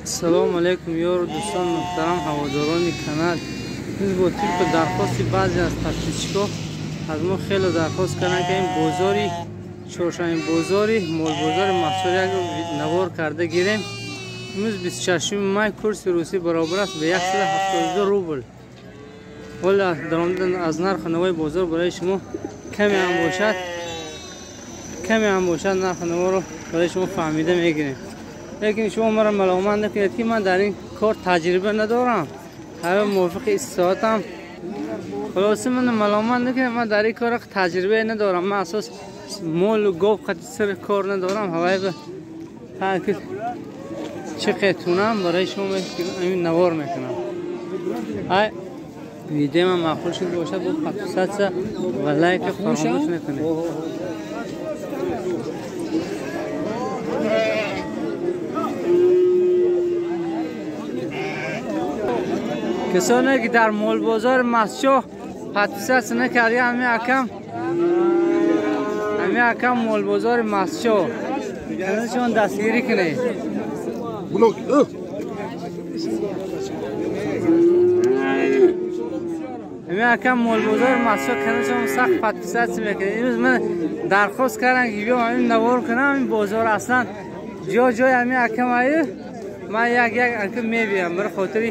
Салом алейкум ёру дӯстон муҳтарам ҳаводорони канал. Имрӯз бо тибқи дархости баъзе аз подписчикҳо аз мо хеле дархост карданд, ки ин бозори чоршанбе бозори молбозори маҳсул як навор карда гирем. Имрӯз 26 май курси русӣ баробар аст ба 172 рубл. Ҳоло даромадан аз нархи навои бозор барои шумо каме ҳам бошад нархи наворо барои шумо фаҳмида мегирем. Лекин шумо маро маломат накунед, ки ман дар ин кор таҷриба надорам. Ҳама мувофиқи истисоатам. Хулоса ман маломат накунед, ман дар ин кор таҷриба надорам. Ман асос молу гов қати сир кор надорам. Ҳавай ба чӣ қетунам барои шумо ин навор мекунам. Ай видео ман маъқул шуд бошад, бо подписаться ва лайк фаромӯш накунед. Касоне ки дар молбозори Мастчоҳ подписаться накарди, ҳами акам молбозори Мастчоҳ шон дастгирӣ кунед. Ҳами акам молбозори Мастчоҳ канашон сахт подписаться мекунед. Имрӯз ман дархост кардам, ки биём ҳамин навор кунам. Ин бозор аслан ҷо ҷои ҳами акам аю ман як як анка мебиям барои хотири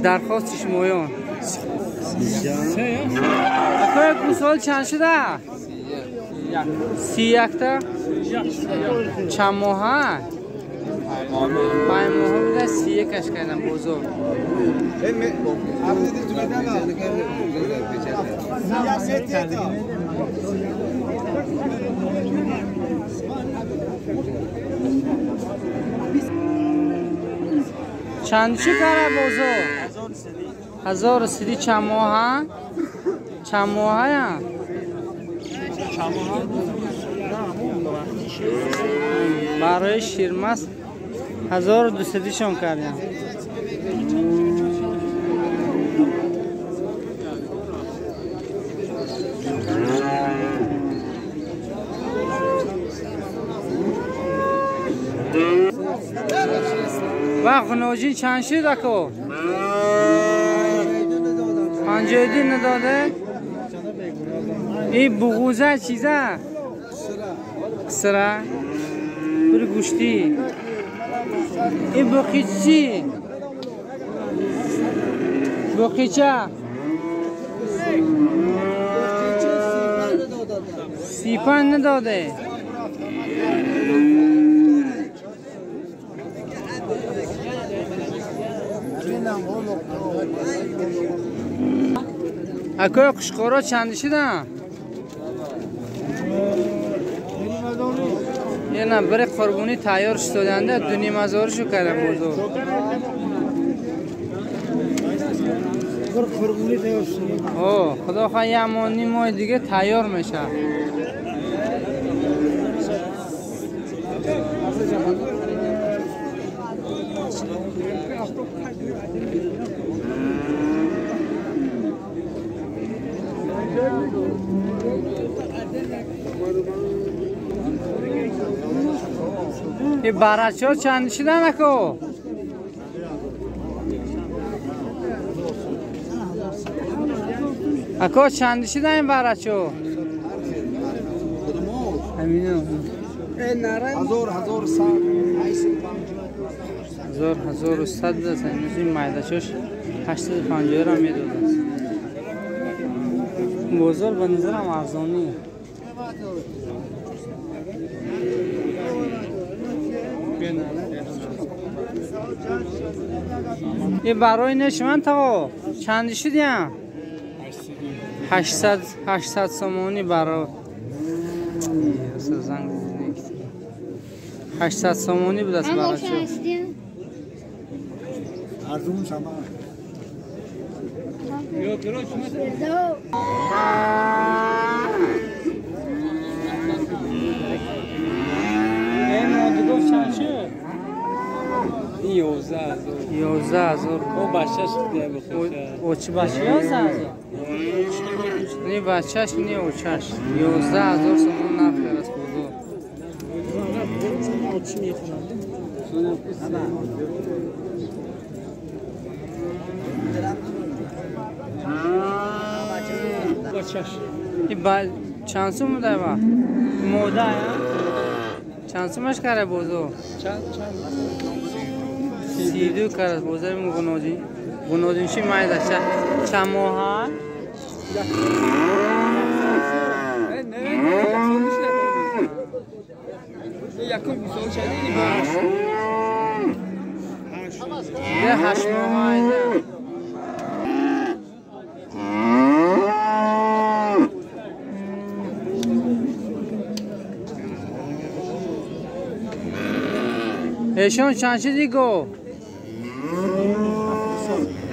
дархости шумоён. Акои гусол чанд шуда? 31та? Чанд моҳа? 5 моҳа буда, 31-аш кардам бозор. Чанд чӣ кара бозор? 1030. Чанд моҳа? Чанд моҳая? Барои ширмаст 1200 шон кардям. Ва ғуноҷин чанд шуд ако? 52 надоде? Ин буғуза чиза? Қисра? Бір гӯштӣ. Ин буқичи? Буқича? 35 надоде? Акои қушқоро чанд шуданд? Ина бири қурбонӣ тайёр шуданда 2,5 ҳазоршу кардам бозор. Худо хоҳад як моҳ ним моҳи дига тайёр мешавад. Ин барачаҳо чанд шуданд ако? Ако чанд шуданд ин барачаҳо? Ҳамино. 1000 1100 аст. Ин майдачош 850 ра медодааст. Бозор ба назарам арзонӣ. Ин барои нешман таво чанд шудям? 800 сомонӣ баро. 800 сомонӣ будааст барачо. Арзун шама. Ин модигов чанд шуд? 11,000. 11,000. О бачаш бихӯша. Очи бача 11,000? Не бачаш, не очаш. 11,000 сомон нарх аст бозор. این چند سوم بوده با؟ موده چند سومش کرده بازو؟ چند 32 کرده بازار مغناجی غناجینشی مایده چند ماه؟ نه یکم گوسال شده یه 8 ماه. ایشون چند چیزی گو؟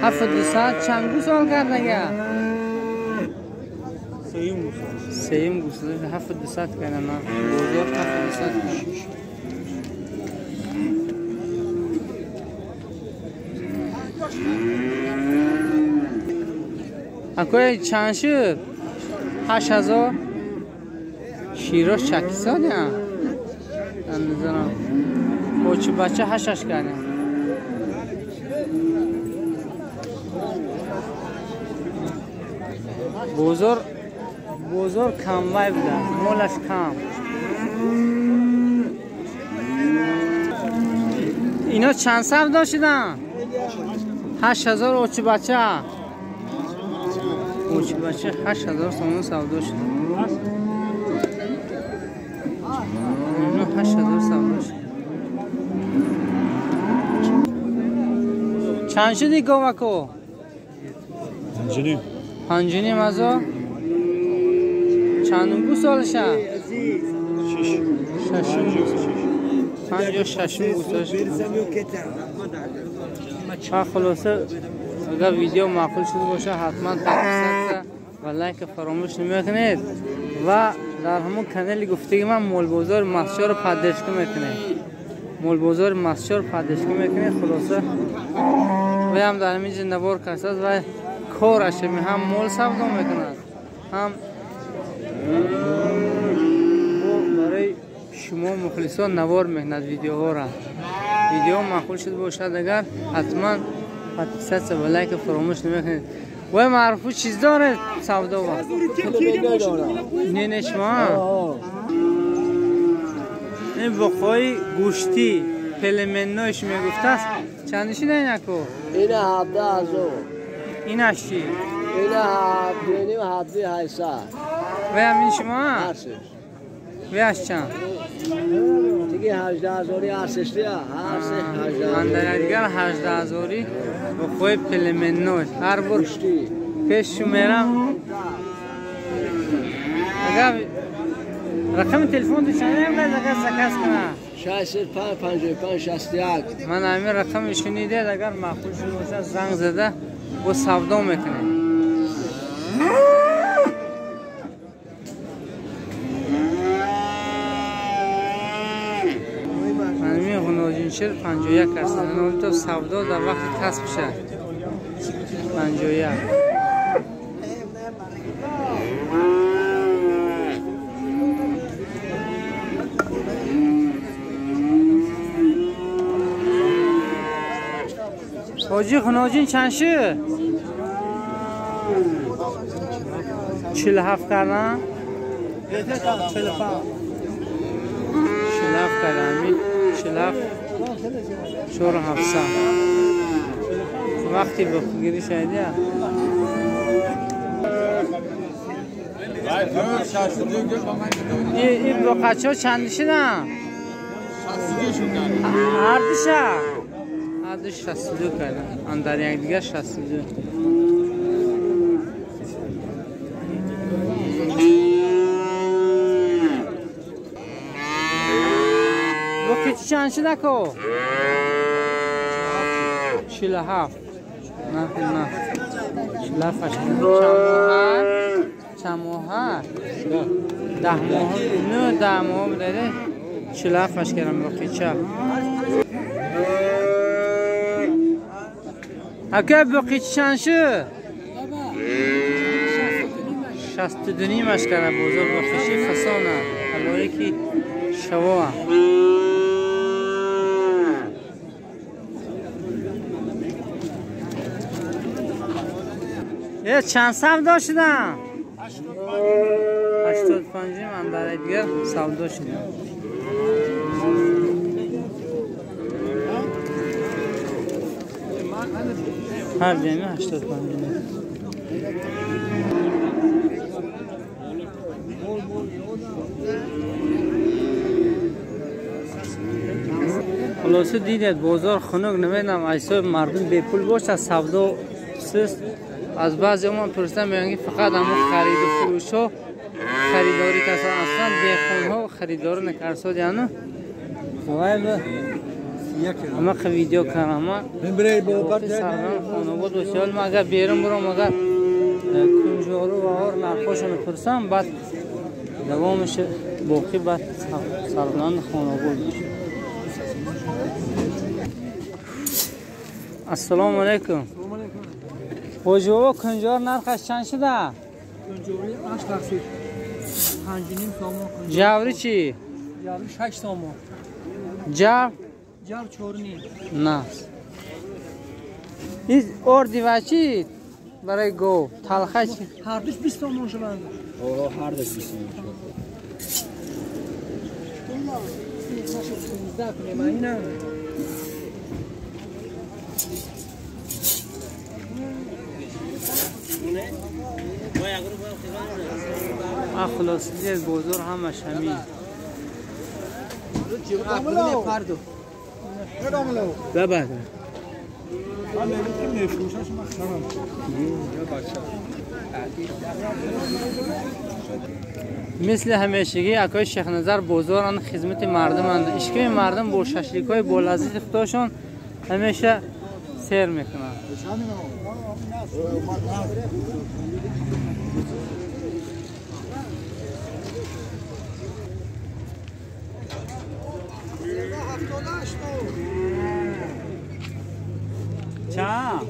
7200 چند گوسال کرد نگه؟ سیم گوسال 7200 کردن نه بزرگ 7200 کردن. اکوی چند شد؟ 8000 شیراز چکیسان یا؟ نمیدونم. بچه بچه 8 کردن. بزرگ کم وای بوده، مالش کم. اینا چند سال داشتن؟ 8000 اوچ بچه. اوچ بچه 8000 سومون سودا شد. اینا 8000 سودا شد. چند شدی گومکو؟ 5.5 هزار. چندم گوسالشه؟ 6 5 یا 6 گوسالشه. خلاصه اگر ویدیو معقول شده باشه حتما تبصره و لایک فراموش نمیکنید و در همون کانال گفتگی من مول بازار مسجد رو پدشکی میکنید. مول بازار مسجد رو پدشکی میکنید. خلاصه و هم در همینجا نوار کس است و کارش هم مول سودا میکند هم برای شما مخلصان نوار میکند ویدیوها را. ویدیو معقول شده باشد اگر حتما подписаться و لایک فراموش نمیکنید. وای معرفو چیز داره سودا با نه نه شما این بخوای گوشتی پلمنوش میگفت است چندشی نه اینکو؟ این 17000. اینش چی؟ این 7.5 7.800. و همین شما؟ ویش چند؟ دیگه 18000 ارزش دیگه هر سه 18000. اندر دیگر 18000 بخوای پلمنوش هر بار پیش میرم. اگر رقم تلفن تو چند هم اگر زکاس کنه؟ 65 55 61. من همین رقم شنیده اگر معقول شده باشه زنگ زده با سودا میکنه. همین غناجینشیر 51 است. تو سودا در وقت کسب شه 51. حاجی خناجین چند شد؟ 47 کردن؟ 47 کردن. 47 4700. وقتی بخگیری شایده این بقچه ها چند شدن؟ هر دوشه هر دو 62 کردن آن در یک دیگر 62. بقیچی چند شده کو؟ 47. نه نه 47. چند ماه؟ 10 ماه. نه 10 ماه بوده. 47 کردم بقیچه. اکه بقیچ چند شد؟ 62.5 کردم بزرگ بقیچی فسانه علایی که شوا. چند سودا شدم؟ 85 من در دیگر سودا شدم. هر دیمی 85. خلاصه دیدید بازار خنک، نمیدونم ایسا مردم بی پول باشه سودا سست. از بعضی هم پرسیدم میگن که فقط همون خرید و فروش ها خریداری کسان اصلا دهقان ها خریداری نکرساد، یعنی اما که ویدیو کردم سرغم خانواد و سیال ما اگر بیرون برم اگر کنجارو و هار نرخاشون پرسم بعد دوامش باقی بعد سرغم خانواد میشه. السلام علیکم. حاجی بابا کنجار نرخش چند شده؟ کنجاری 8 تقسیم 5.5 سومون. جوری چی؟ جوری 6 سومون. جو؟ جو 4.5. نه. این اردی و چی؟ برای گو تلخه چی؟ هر دوش 20 سومون شده. اوه هر دوش 20 سومون شده. 15 کنیم اینا. خلاص دیگه بازار همش همین. مثل همیشگی اکای شیخ نظر بازاران خدمت مردم اند. اشکای مردم با ششلیک های با لذیذ خودشون همیشه سیر میکنن. چند؟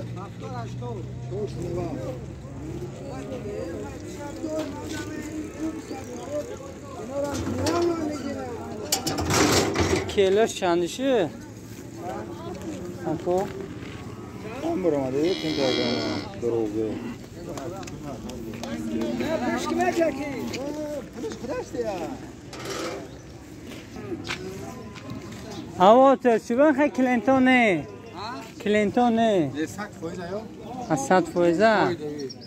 کیلوش چندشه؟ اکو؟ هم برآمده یک این دروغه. هوا ترچوبان خیلی کلینتونه. کلینتونه. 100 فایزه یا؟ از 100 فایزه.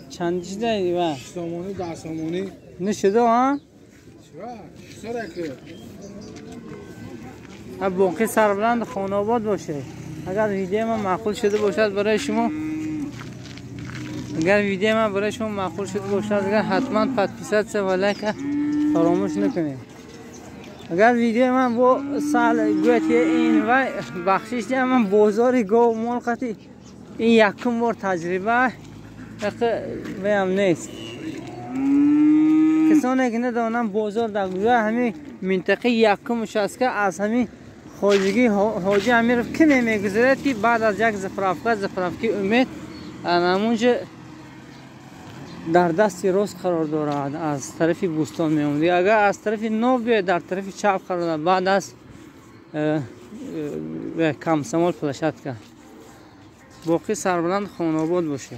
چند چیز داری با؟ 6 سامانی 10 سامانی. نشده ها؟ چرا؟ چرا که؟ باقی سربلند خانواد باشه. اگر ویدیو من معقول شده باشد برای شما، اگر ویدیو من برای شما معقول شده باشد اگر حتما подписаться و لایک فراموش نکنید. اگر ویدیو من با سال گوید که این و بخشش دیم من بازار گاو مال قطعی این یکم بار تجربه هم نیست. کسانی که ندانم بازار در کجا همین منطقه یکمش است که از همین حاجی حاجی امیرов که نمیگذرد که بعد از یک заправка امید همونجا در دست راست قرار دارد، از طرف بوستان میامد. اگر از طرف نو بیاید در طرف چپ قرار دارد، بعد از کمسمال площадка. باقی سربلند خانواد باشه.